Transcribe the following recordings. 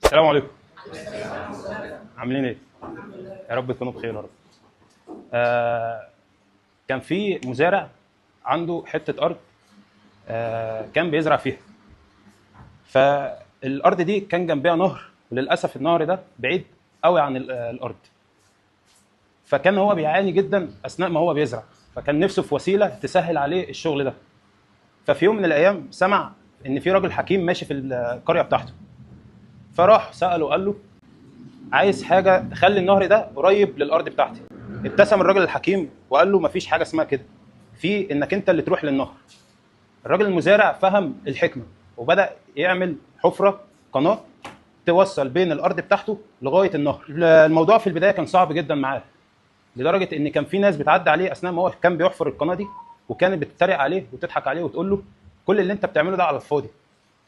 السلام عليكم. عاملين ايه؟ يا رب تكونوا بخير يا رب. آه كان في مزارع عنده حتة ارض، كان بيزرع فيها. فالارض دي كان جنبها نهر، وللاسف النهر ده بعيد قوي عن الارض. فكان هو بيعاني جدا اثناء ما هو بيزرع، فكان نفسه في وسيلة تسهل عليه الشغل ده. ففي يوم من الايام سمع ان في راجل حكيم ماشي في القرية بتاعته، فراح ساله وقال له عايز حاجة تخلي النهر ده قريب للارض بتاعتي. ابتسم الراجل الحكيم وقال له مفيش حاجة اسمها كده، في انك انت اللي تروح للنهر. الراجل المزارع فهم الحكمة وبدا يعمل حفره قناة توصل بين الارض بتاعته لغاية النهر. الموضوع في البداية كان صعب جدا معاه، لدرجة ان كان في ناس بتعدي عليه اثناء ما هو كان بيحفر القناة دي، وكانت بتتريق عليه وتضحك عليه وتقول له كل اللي انت بتعمله ده على الفاضي.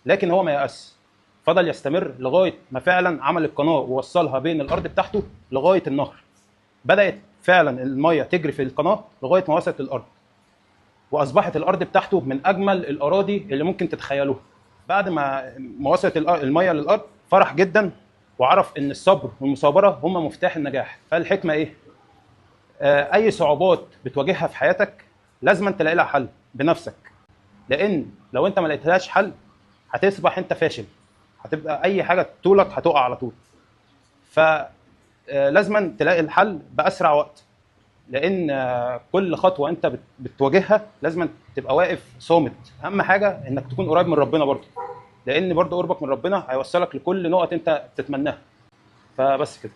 لكن هو ما يأس، فضل يستمر لغاية ما فعلا عمل القناة ووصلها بين الارض بتاعته لغاية النهر. بدات فعلا المية تجري في القناة لغاية ما وصلت للارض، واصبحت الارض بتاعته من اجمل الاراضي اللي ممكن تتخيلوها. بعد ما وصلت المية للارض فرح جدا، وعرف ان الصبر والمثابرة هما مفتاح النجاح. فالحكمه ايه؟ اي صعوبات بتواجهها في حياتك لازم تلاقي لها حل بنفسك، لان لو انت ما لقيتلهاش حل هتصبح انت فاشل، هتبقى اي حاجة طولك هتقع على طول. ف لازم تلاقي الحل باسرع وقت، لان كل خطوة انت بتواجهها لازم تبقى واقف صامت. اهم حاجة انك تكون قريب من ربنا برضه، لان برضه قربك من ربنا هيوصلك لكل نقط انت بتتمناها. فبس كده.